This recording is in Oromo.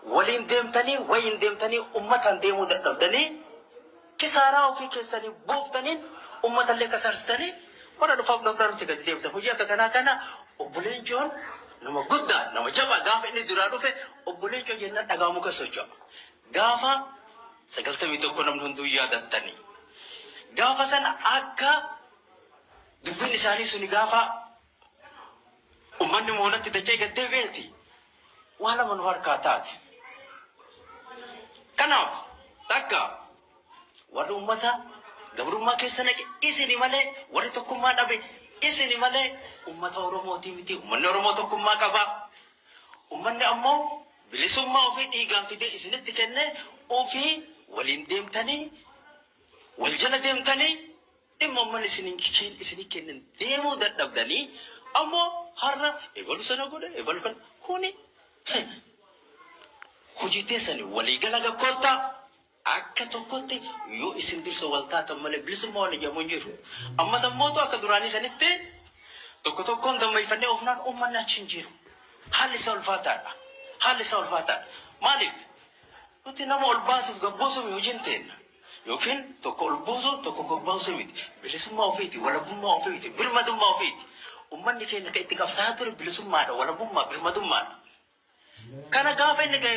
Waliin deemtanii, wayiin deemtanii ummataan deemuu dadhabdanii, kisaaraa ofii keessanii buuftaniin ummatallee kasaarsitanii warra dhufaaf dhufnaanutti gadi deemtan. Hojii akka kanaa kana Obbo Leencoon nama guddaa, nama jabaa. Gaafa inni duraa dhufe Obbo Leencoo jennaan dhagaa muka socho'a. Gaafa 91 namni hunduu yaadattanii. Gaafa sana akka dubbiin isaanii suni gaafa ummanni moonatti dachee gad deebi'eeti waa lama nu harkaa taate. Kanaaf takka warri ummata gabrummaa keessa naqe isini malee, warri tokkummaa dhabe isini malee ummata Oromootii miti. Ummanni Oromoo tokkummaa qaba. Ummanni ammoo bilisummaa ofii dhiigaan fidee isinitti kenne. Ofii waliin deemtanii, wal jala deemtanii, dhimma ummanni isinii kennan deemuu dadhabdanii, ammoo har'a ebalu sana godhe, ebalu kana. Kuni hojii teessanii. Waliigala gakkoottaa akka tokkotti yoo isin dursa wal taatan malee bilisummaa wal jedhamu hin jiru. Ammas ammootu akka duraanii sanitti tokko tokkoon dammeeffannee oofnaan uummanni achi hin jiru. Haalli isaa ulfaataadha. Haalli isaa ulfaataadha. Maaliif? Nuti nama ol baasuuf gabbuusuuf hojiin teenna. Yookiin tokko ol buusuu, tokko gad baasuu miti. Bilisummaa ofiiti, walabummaa ofiiti, birmadummaa ofiiti. Uummanni keenya kan itti qabsaa'aa ture bilisummaadha, walabummaa, birmadummaadha. Kana gaafa inni gahe